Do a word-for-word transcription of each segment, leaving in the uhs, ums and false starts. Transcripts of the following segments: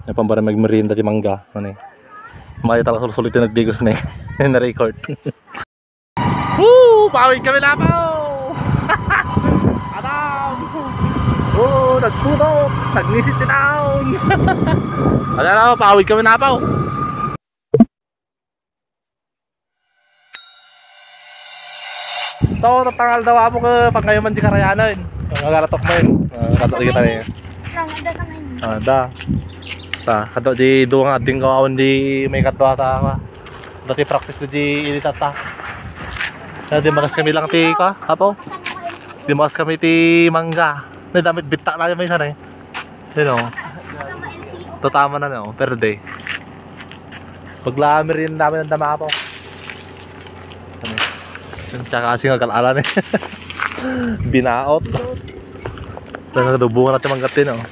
Napambara magmerienda ti mangga, ano eh. Mali talaga sulsulit yung nagdigos na eh. Na-record. Woo! Pawid kami, Lapaw! Adam! Oh, nagputok! Nagnisit ti taon! Ano na, pawid kami, Lapaw! So, tatangal daw amo ka pagkayo man di karayanan. Ang agaratok mo yun. Ah, kato kita eh. Lang, ada sa ngayon. Ah, da. Ta, kato di duwa nga ding kawawan di may kadwa ta ka. Dati practice ko di ini tata. Sa di makas kami lang ti ka, apo. Di makas kami ti mangga. Na damit bitak na yung may sana eh. Sino? Tatama na no, per day. Pagla merienda namin ang dama po. Ano? Yung tsaka kasi nga kalalan eh. Binaot. Ito na, bunga natin manggatin, oh.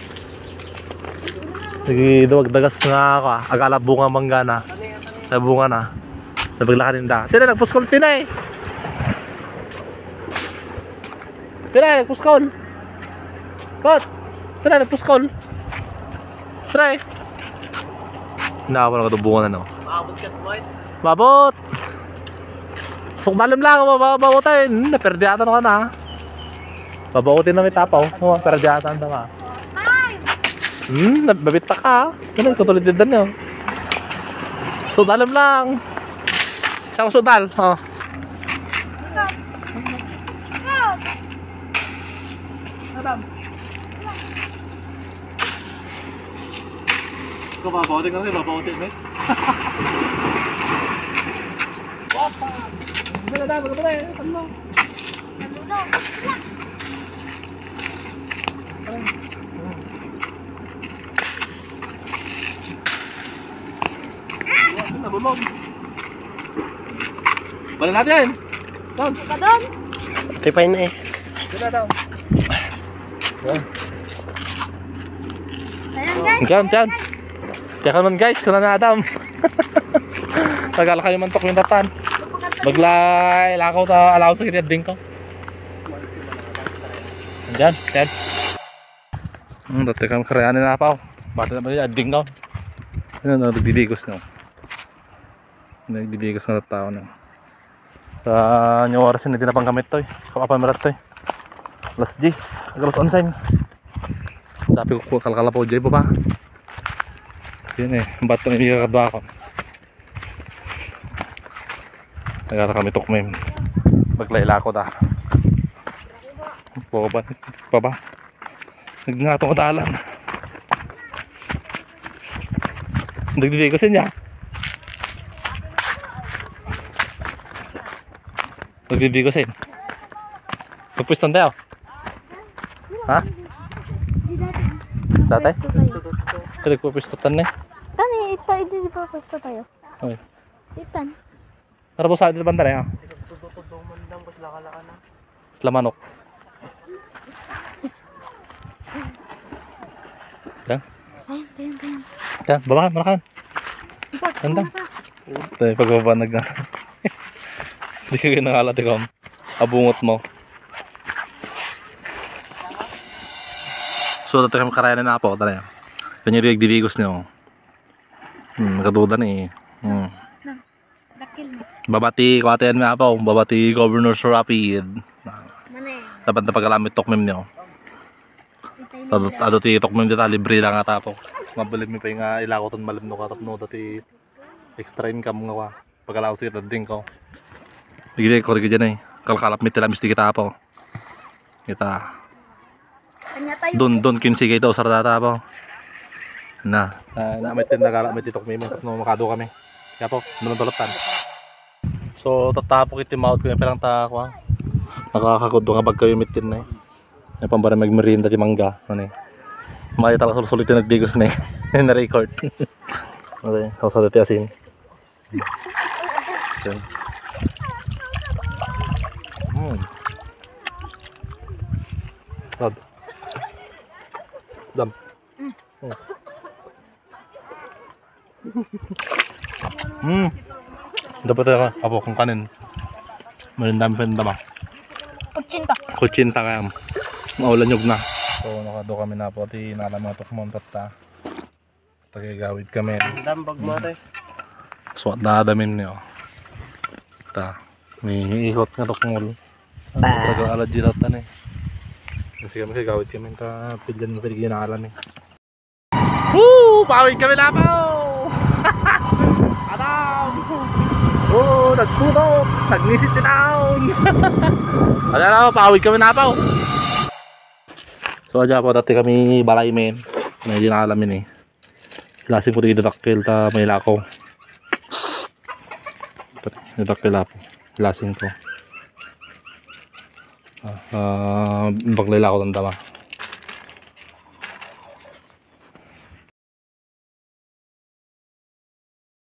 Sige, duwag dagas nga ako, ah. Agala bunga mangga na. Sa bunga na. Sa paglakarin da. Tira, nagpuskol, tinay. Tira, nagpuskol. Kot. Tira, nagpuskol. Try. Na, wala katubungan, ano? Maabot ka, boy. Mabot. Sukdalem lang, mababa tayo. Hmm, naperde ata na ka na. Babautin na may tapaw. Oh, perde ata na ka. Hmm, nababit ka, ah. Ano, tutulid din daw. Sukdalem lang. Siya ang sukdal. Oh. Adam. Kababaw din kasi, babaw din, eh. Wapa! Dala, dala, dala, dala, eh. Ano? Nalulog. Nalulog. Balik natin. Doon. Ka doon. Tipay na eh. Sila daw. Ayan, guys. Diyan, diyan. Kaya ka naman, guys, kuna na Adam. Tagal kayo mantok yung tatan. Maglay, lakaw ta, alaw sa kini adding ko. Diyan, diyan. Hmm, dati kami karayanin na pa. Bata naman yung adding ko. Ano, nagdidikos, no? Nagdidikos na tao, no? Sa New Oras, hindi na pang gamit to, eh. Kapapan mo to, eh. Alas diyes, alas onse. Dati ko kalkala po, Jay, pa. Yun, eh. Ba't ang ibigay ka ba ako? Nagara kami tukmim. Maglaila ko ta. Baba, baba. Nagngatong dalan. Nagbibigo sa inyo. Nagbibigo sa inyo. Magpwistan tayo. Ha? Dati? Pwede ko pwistutan na eh. Tani, ito, ito, di ba pwesto tayo? Okay. Itan. Tara po sa atin banda na yan. Sila manok. Yan. Ayan, ayan, ayan. Yan, baba, malakan. Ganda. Tayo pagbaba nag-, di kayo nangalat, ikaw. Abungot mo. So, dati kami karayan na po, tara yan. Kanya rin nagdidikos niyo. Hmm, kaduda ni. Hmm. Dakil mo. Babati ko ate yan nga po. Babati Governor Sir Rapid. Mane. Dapat na pagalamit tokmim niyo. Itay mo. Ado, ado ti tokmim dita, libre lang ata po. Mabalin mi pa nga ilakotan malim no katapno dati extra income nga wa. Pagalaw sige tading ko. Sige ko sige dyan eh. Kalkalap mi tila misti kita po. Kita. Kanya tayo. Don, don, kinsi kayo usar data po. Na. Ah, na may tinda gala, may titok may mga no, makado kami. Kaya po, naman tulatan. So, tatapo kiti maot ko yung pelang ta, kuha. Nakakagod nga bag kayo mitin na eh. Yung pambara magmerienda ti mangga, ano eh. Maya talaga sulit yung nagdigos na eh. Na-record. Okay, ako sa dati asin. Okay. Hmm. Sad. Dam. Hmm. Hmm. Dapat talaga, apo, kung kanin. Malindami pa yung dama. Kutsinta. Kutsinta kaya. Maulan yung na. So, nakado kami na po. Di na alam mga tukmon tatta. Tagagawid kami. Dambag mo, ate. Suwat da adamin niyo. Ta, may ihot nga tukmol. Talaga allergy data ni. Kasi kami kagawid kami ta pilyan mo pwede ginala ni. Woo! Pawid kami na po! Adam! Oh, nagputok! Nagnisit ni taon! Ano na, pawid kami na po! So, adya po, dati kami balay men. May ginala mi ni. Lasing ko ti dakkel ta may lako. Dakkel apo. Lasing ko. Ah, ah, baklay lako tanda ma.